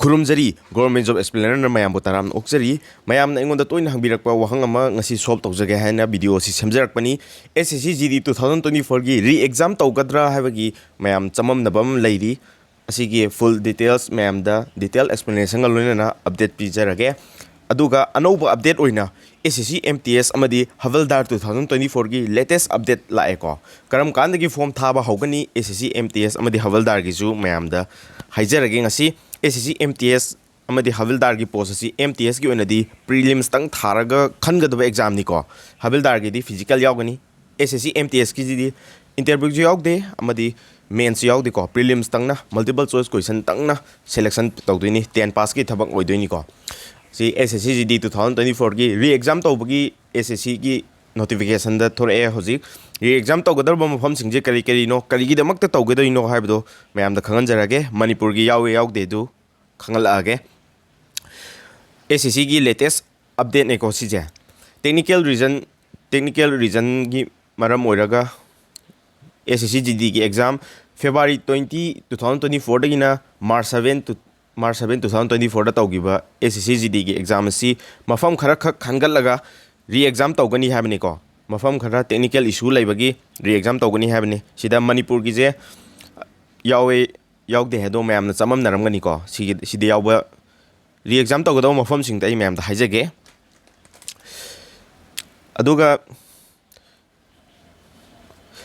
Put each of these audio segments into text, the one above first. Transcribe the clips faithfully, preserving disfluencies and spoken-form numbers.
ꯈꯨꯔꯨꯝꯖꯔꯤ꯫ Government Job Explainerꯅ ꯃꯌꯥꯝꯕꯨ ꯇꯔꯥꯝꯅ ꯑꯣꯛꯆꯔꯤ꯫ ꯃꯌꯥꯝꯅ ꯑꯩꯉꯣꯟꯗ ꯇꯣꯏꯅ ꯍꯪꯕꯤꯔꯛꯄ ꯋꯥꯍꯪ ꯑꯃ ꯉꯁꯤ solve ꯇꯧꯖꯒꯦ ꯍꯥꯏꯅ video ꯑꯁꯤ ꯁꯦꯝꯖꯔꯛꯄꯅꯤ꯫ S S C G D two thousand twenty fourꯒꯤ re-exam ꯇꯧꯒꯗ꯭ꯔꯥ ꯍꯥꯏꯕꯒꯤ ꯃꯌꯥꯝ ꯆꯃꯝꯅꯕ ꯑꯃ ꯂꯩꯔꯤ꯫ ꯑꯁꯤꯒꯤ full details ꯃꯌꯥꯝꯗ detail explanationꯒ ꯂꯣꯏꯅꯅ update ꯄꯤꯖꯔꯒꯦ꯫ ꯑꯗꯨꯒ ꯑꯅꯧꯕ update ꯑꯣꯏꯅ S S C M T S ꯑꯃꯗꯤ ꯍꯕꯜꯗꯥꯔ two thousand twenty fourꯒꯤ latest update ꯂꯥꯛꯑꯦꯀꯣ꯫ ꯀꯔꯝ ꯀꯥꯟꯗꯒꯤ form ꯊꯥꯕ ꯍꯧꯒꯅꯤ S S C M T S ꯑꯃꯗꯤ ꯍꯕꯜꯗꯥꯔꯒꯤꯁꯨ ꯃꯌꯥꯝꯗ ꯍꯥꯏꯖꯔꯒꯦ ꯉꯁꯤ꯫ S S C M T S ꯑꯃꯗꯤ ꯍꯕꯜꯗꯥꯔꯒꯤ post ꯑꯁꯤ M T Sꯀꯤ ꯑꯣꯏꯅꯗꯤ prelims ꯇꯪ ꯊꯥꯔꯒ ꯈꯟꯒꯗꯕ examꯅꯤꯀꯣ꯫ ꯍꯕꯜꯗꯥꯔꯒꯤꯗꯤ physical ꯌꯥꯎꯒꯅꯤ꯫ S S C M T Sꯀꯤꯁꯤꯗꯤ interviewꯁꯨ ꯌꯥꯎꯗꯦ ꯑꯃꯗꯤ mains ꯌꯥꯎꯗꯦꯀꯣ꯫ Prelims ꯇꯪꯅ, multiple choice question ꯇꯪꯅ selection ꯇꯧꯗꯣꯏꯅꯤ꯫ Ten passꯀꯤ ꯊꯕꯛ ꯑꯣꯏꯗꯣꯏꯅꯤꯀꯣ꯫ ꯁꯤ S S C G D two thousand twenty fourꯒꯤ re-exam ꯇꯧꯕꯒꯤ S S Cꯒꯤ notificationꯗ ꯊꯣꯛꯂꯛꯑꯦ ꯍꯧꯖꯤꯛ꯫ Re-exam ꯇꯧꯒꯗꯧꯔꯤꯕ ꯃꯐꯝꯁꯤꯡꯁꯦ ꯀꯔꯤ ꯀꯔꯤꯅꯣ, ꯀꯔꯤꯒꯤꯗꯃꯛꯇ ꯇꯧꯒꯗꯣꯏꯅꯣ ꯍꯥꯏꯕꯗꯣ ꯃꯌꯥꯝꯗ ꯈꯪꯍꯟꯖꯔꯒꯦ꯫ ꯃꯅꯤꯄꯨꯔꯒꯤ ꯌꯥꯎꯋꯦ ꯌꯥꯎꯗꯦ ꯑꯗꯨ ꯈꯪꯍꯜꯂꯛꯑꯒꯦ꯫ S S Cꯒꯤ latest updateꯅꯦꯀꯣ ꯁꯤꯁꯦ꯫ Technical reason, technical reasonꯒꯤ ꯃꯔꯝ ꯑꯣꯏꯔꯒ S S C G Dꯒꯤ exam February twenty, two thousand twenty fourꯗꯒꯤꯅ March seven to, March seven, two thousand twenty fourꯗ ꯇꯧꯈꯤꯕ S S C G Dꯒꯤ exam ꯑꯁꯤ ꯃꯐꯝ ꯈꯔ ꯈꯛ ꯈꯟꯒꯠꯂꯒ re-exam ꯇꯧꯒꯅꯤ ꯍꯥꯏꯕꯅꯤꯀꯣ꯫ ꯃꯐꯝ ꯈꯔ technical issue ꯂꯩꯕꯒꯤ re-exam ꯇꯧꯒꯅꯤ ꯍꯥꯏꯕꯅꯤ꯫ ꯁꯤꯗ ꯃꯅꯤꯄꯨꯔꯒꯤꯁꯦ ꯌꯥꯎꯋꯦ ꯌꯥꯎꯗꯦ ꯍꯥꯏꯗꯣ ꯃꯌꯥꯝꯅ ꯆꯃꯝꯅꯔꯝꯒꯅꯤꯀꯣ꯫ ꯁꯤꯒꯤ, ꯁꯤꯗ ꯌꯥꯎꯕ re-exam ꯇꯧꯒꯗꯧꯕ ꯃꯐꯝꯁꯤꯡꯗ ꯑꯩ ꯃꯌꯥꯝꯗ ꯍꯥꯏꯖꯒꯦ꯫ ꯑꯗꯨꯒ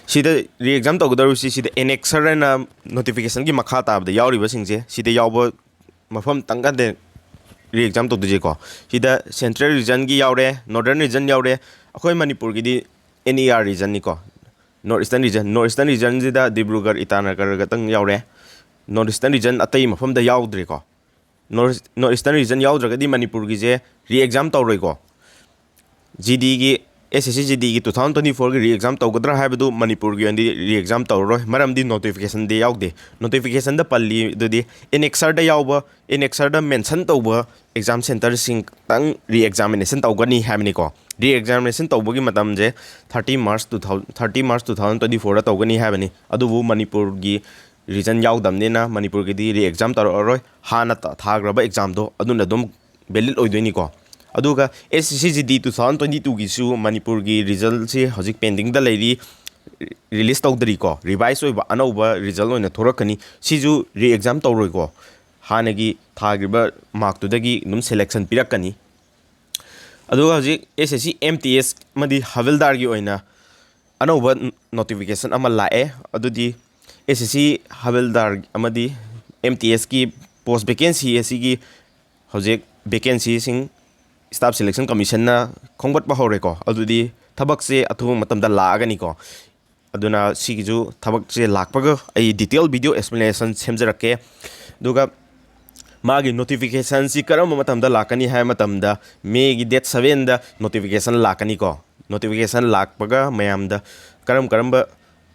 ꯁꯤꯗ re-exam ꯇꯧꯒꯗꯧꯔꯤꯁꯤ ꯁꯤꯗ annexure ꯍꯥꯏꯅ notificationꯒꯤ ꯃꯈꯥ ꯇꯥꯕꯗ ꯌꯥꯎꯔꯤꯕꯁꯤꯡꯁꯦ ꯁꯤꯗ ꯌꯥꯎꯕ ꯃꯐꯝ ꯇꯪꯒꯗ re-exam ꯇꯧꯗꯣꯏꯁꯦꯀꯣ꯫ ꯁꯤꯗ central regionꯒꯤ ꯌꯥꯎꯔꯦ, northern region ꯌꯥꯎꯔꯦ꯫ ꯑꯩꯈꯣꯏ ꯃꯅꯤꯄꯨꯔꯒꯤꯗꯤ N E R regionꯅꯤꯀꯣ, North Eastern region꯫ North Eastern regionꯁꯤꯗ Dibrugarh, Itanagar ꯈꯛꯇꯪ ꯌꯥꯎꯔꯦ꯫ North Eastern region ꯑꯇꯩ ꯃꯐꯝꯗ ꯌꯥꯎꯗ꯭ꯔꯦꯀꯣ꯫ North, North Eastern region ꯌꯥꯎꯗ꯭ꯔꯒꯗꯤ ꯃꯅꯤꯄꯨꯔꯒꯤꯁꯦ re-exam ꯇꯧꯔꯣꯏꯀꯣ꯫ G Dꯒꯤ, S S C G Dꯒꯤ two thousand twenty fourꯒꯤ re-exam ꯇꯧꯒꯗ꯭ꯔꯥ ꯍꯥꯏꯕꯗꯨ ꯃꯅꯤꯄꯨꯔꯒꯤ ꯑꯣꯏꯅꯗꯤ re-exam ꯇꯧꯔꯔꯣꯏ, ꯃꯔꯝꯗꯤ notificationꯗ ꯌꯥꯎꯗꯦ꯫ Notificationꯗ ꯄꯜꯂꯤ ꯑꯗꯨꯗꯤ annexureꯗ ꯌꯥꯎꯕ, annexureꯗ mention ꯇꯧꯕ exam centreꯁꯤꯡꯇꯪ re-examination ꯇꯧꯒꯅꯤ ꯍꯥꯏꯕꯅꯤꯀꯣ꯫ Re-examination ꯇꯧꯕꯒꯤ ꯃꯇꯝꯁꯦ thirty March two thousand, thirty March two thousand twenty fourꯗ ꯇꯧꯒꯅꯤ ꯍꯥꯏꯕꯅꯤ꯫ ꯑꯗꯨꯕꯨ ꯃꯅꯤꯄꯨꯔꯒꯤ ꯔꯤꯖꯟ ꯌꯥꯎꯗꯕꯅꯤꯅ ꯃꯅꯤꯄꯨꯔꯒꯤꯗꯤ ꯔꯤ ꯑꯦꯛꯖꯥꯝ ꯇꯧꯔꯛꯑꯔꯣꯏ꯫ ꯍꯥꯟꯅ ꯊꯥꯈ꯭ꯔꯕ ꯑꯦꯛꯖꯥꯝꯗꯣ ꯑꯗꯨꯅ ꯑꯗꯨꯝ ꯚꯦꯂꯤꯠ ꯑꯣꯏꯗꯣꯏꯅꯤꯀꯣ꯫ ꯑꯗꯨꯒ S S C G D two thousand twenty twoꯒꯤꯁꯨ ꯃꯅꯤꯄꯨꯔꯒꯤ ꯔꯤꯖꯜꯁꯤ ꯍꯧꯖꯤꯛ ꯄꯦꯟꯗꯤꯡꯗ ꯂꯩꯔꯤ, ꯔꯤꯂꯤꯁ ꯇꯧꯗ꯭ꯔꯤꯀꯣ꯫ ꯔꯤꯚꯥꯏꯁ ꯑꯣꯏꯕ ꯑꯅꯧꯕ ꯔꯤꯖꯜ ꯑꯣꯏꯅ ꯊꯣꯔꯛꯀꯅꯤ꯫ ꯁꯤꯁꯨ ꯔꯤ ꯑꯦꯛꯖꯥꯝ ꯇꯧꯔꯣꯏꯀꯣ, ꯍꯥꯟꯅꯒꯤ ꯊꯥꯈ꯭ꯔꯤꯕ ꯃꯥꯔꯛꯇꯨꯗꯒꯤ ꯑꯗꯨꯝ ꯁꯦꯂꯦꯛꯁꯟ ꯄꯤꯔꯛꯀꯅꯤ꯫ ꯑꯗꯨꯒ ꯍꯧꯖꯤꯛ S S C M T S ꯑꯃꯗꯤ ꯍꯕꯤꯜꯗꯥꯔꯒꯤ ꯑꯣꯏꯅ ꯑꯅꯧꯕ ꯅꯣꯇꯤꯐꯤꯀꯦꯁꯟ ꯑꯃ ꯂꯥꯛꯑꯦ꯫ ꯑꯗꯨꯗꯤ S S C ꯍꯕꯤꯜꯗꯥꯔ ꯑꯃꯗꯤ M T Sꯀꯤ ꯄꯣꯁ ꯚꯦꯀꯦꯟꯁꯤ ꯑꯁꯤꯒꯤ ꯍꯧꯖꯤꯛ ꯚꯦꯀꯦꯟꯁꯤꯁꯤꯡ ꯁ꯭ꯇꯥꯐ ꯁꯦꯂꯦꯛꯁꯟ ꯀꯃꯤꯁꯟꯅ ꯈꯣꯝꯒꯠꯄ ꯍꯧꯔꯦꯀꯣ꯫ ꯑꯗꯨꯗꯤ ꯊꯕꯛꯁꯦ ꯑꯊꯨꯕ ꯃꯇꯝꯗ ꯂꯥꯛꯑꯒꯅꯤꯀꯣ꯫ ꯑꯗꯨꯅ ꯁꯤꯒꯤꯁꯨ ꯊꯕꯛꯁꯦ ꯂꯥꯛꯄꯒ ꯑꯩ ꯗꯤꯇꯦꯜ ꯚꯤꯗꯤꯑꯣ ꯑꯦꯛꯁꯄ꯭ꯂꯦꯅꯦꯁꯟ ꯁꯦꯝꯖꯔꯛꯀꯦ꯫ ꯑꯗꯨꯒ ꯃꯥꯒꯤ ꯅꯣꯇꯤꯐꯤꯀꯦꯁꯟꯁꯤ ꯀꯔꯝꯕ ꯃꯇꯝꯗ ꯂꯥꯛꯀꯅꯤ ꯍꯥꯏꯕ ꯃꯇꯝꯗ, ꯃꯦꯒꯤ ꯗꯦꯠ ꯁꯕꯦꯟꯗ ꯅꯣꯇꯤꯐꯤꯀꯦꯁꯟ ꯂꯥꯛꯀꯅꯤꯀꯣ꯫ ꯅꯣꯇꯤꯐꯤꯀꯦꯁꯟ ꯂꯥꯛꯄꯒ ꯃꯌꯥꯝꯗ ꯀꯔꯝ ꯀꯔꯝꯕ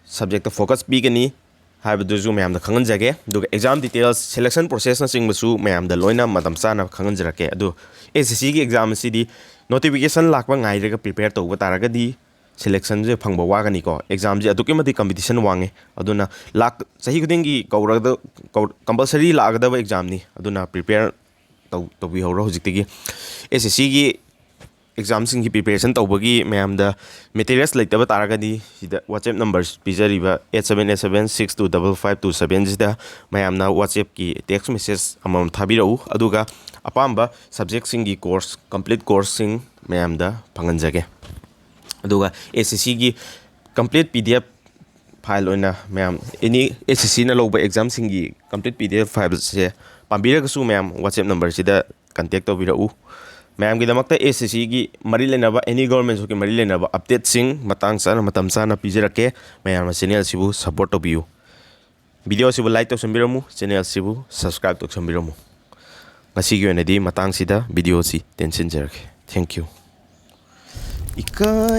ꯁꯕꯖꯦꯛꯇ ꯐꯣꯀꯁ ꯄꯤꯒꯅꯤ ꯍꯥꯏꯕꯗꯨꯁꯨ ꯃꯌꯥꯝꯗ ꯈꯪꯍꯟꯖꯒꯦ꯫ ꯑꯗꯨꯒ ꯑꯦꯛꯖꯥꯝ ꯗꯤꯇꯦꯜꯁ, ꯁꯦꯂꯦꯛꯁꯟ ꯄ꯭ꯔꯣꯁꯦꯁꯅꯆꯤꯡꯕꯁꯨ ꯃꯌꯥꯝꯗ ꯂꯣꯏꯅ ꯃꯇꯝ ꯆꯥꯅ ꯈꯪꯍꯟꯖꯔꯛꯀꯦ꯫ ꯑꯗꯨ S S Cꯒꯤ ꯑꯦꯛꯖꯥꯝ ꯑꯁꯤꯗꯤ ꯅꯣꯇꯤꯐꯤꯀꯦꯁꯟ ꯂꯥꯛꯄ ꯉꯥꯏꯔꯒ ꯄ꯭ꯔꯤꯄꯦꯌꯔ ꯇꯧꯕ ꯇꯥꯔꯒꯗꯤ ꯁꯦꯂꯦꯛꯁꯟꯁꯦ ꯐꯪꯕ ꯋꯥꯒꯅꯤꯀꯣ꯫ ꯑꯦꯛꯖꯥꯝꯁꯦ ꯑꯗꯨꯛꯀꯤ ꯃꯇꯤꯛ ꯀꯝꯄꯤꯇꯤꯁꯟ ꯋꯥꯡꯉꯦ꯫ ꯑꯗꯨꯅ ꯂꯥꯛ-, ꯆꯍꯤ ꯈꯨꯗꯤꯡꯒꯤ ꯀꯧꯔꯒꯗ-, ꯀꯧ-, ꯀꯝꯄꯜꯁꯔꯤ ꯂꯥꯛꯀꯗꯕ ꯑꯦꯛꯖꯥꯝꯅꯤ꯫ ꯑꯗꯨꯅ ꯄ꯭ꯔꯤꯄꯦꯌꯔ ꯇꯧ-, ꯇꯧꯕꯤꯍꯧꯔꯣ ꯍꯧꯖꯤꯛꯇꯒꯤ꯫ S S Cꯒꯤ ꯑꯦꯛꯖꯥꯝꯁꯤꯡꯒꯤ ꯄ꯭ꯔꯤꯄꯦꯔꯦꯁꯟ ꯇꯧꯕꯒꯤ ꯃꯌꯥꯝꯗ ꯃꯦꯇꯤꯔꯤꯌꯜꯁ ꯂꯩꯇꯕ ꯇꯥꯔꯒꯗꯤ ꯁꯤꯗ WhatsApp ꯅꯝꯕꯔ ꯄꯤꯖꯔꯤꯕ eight seven eight seven six two double five two sevenꯁꯤꯗ ꯃꯌꯥꯝꯅ WhatsAppꯀꯤ ꯇꯦꯛꯁ ꯃꯦꯁꯦꯖ ꯑꯃꯃꯝ ꯊꯥꯕꯤꯔꯛꯎ꯫ ꯑꯗꯨꯒ ꯑꯄꯥꯝꯕ ꯁꯕꯖꯦꯛꯁꯤꯡꯒꯤ ꯀꯣꯔꯁ, ꯀꯝꯄ꯭ꯂꯤꯠ ꯀꯣꯔꯁꯁꯤꯡ ꯃꯌꯥꯝꯗ ꯐꯪꯍꯟꯖꯒꯦ꯫ ꯑꯗꯨꯒ S S Cꯒꯤ complete P D F file ꯑꯣꯏꯅ ꯃꯌꯥꯝ ꯑꯦꯅꯤ S S Cꯅ ꯂꯧꯕ ꯑꯦꯛꯖꯥꯝꯁꯤꯡꯒꯤ ꯀꯝꯄ꯭ꯂꯤꯠ P D F ꯐꯥꯏꯜꯁꯦ ꯄꯥꯝꯕꯤꯔꯒꯁꯨ ꯃꯌꯥꯝ WhatsApp ꯅꯝꯕꯔꯁꯤꯗ ꯀꯟꯇꯦꯛ ꯇꯧꯕꯤꯔꯛꯎ꯫ ꯃꯌꯥꯝꯒꯤꯗꯃꯛꯇ S S Cꯒꯤ ꯃꯔꯤ ꯂꯩꯅꯕ, ꯑꯦꯅꯤ ꯒꯣꯔꯃꯦꯟ ꯖꯣꯕꯀꯤ ꯃꯔꯤ ꯂꯩꯅꯕ ꯑꯞꯗꯦꯠꯁꯤꯡ ꯃꯇꯥꯡ ꯆꯥꯅ, ꯃꯇꯝ ꯆꯥꯅ ꯄꯤꯖꯔꯛꯀꯦ꯫ ꯃꯌꯥꯝꯅ ꯆꯦꯅꯦꯜꯁꯤꯕꯨ ꯁꯞꯄꯣꯔꯠ ꯇꯧꯕꯤꯌꯨ꯫ ꯚꯤꯗꯤꯑꯣꯁꯤꯕꯨ ꯂꯥꯏꯛ ꯇꯧꯁꯟꯕꯤꯔꯝꯃꯨ, ꯆꯦꯅꯦꯜꯁꯤꯕꯨ ꯁꯕꯁꯀ꯭ꯔꯥꯏꯕ ꯇꯧꯁꯟꯕꯤꯔꯝꯃꯨ꯫ ꯉꯁꯤꯒꯤ ꯑꯣꯏꯅꯗꯤ ꯃꯇꯥꯡꯁꯤꯗ ꯚꯤꯗꯤꯑꯣꯁꯤ ꯇꯦꯟꯁꯤꯟꯖꯔꯒꯦ꯫ Thank you. ꯏꯀꯥꯏ꯫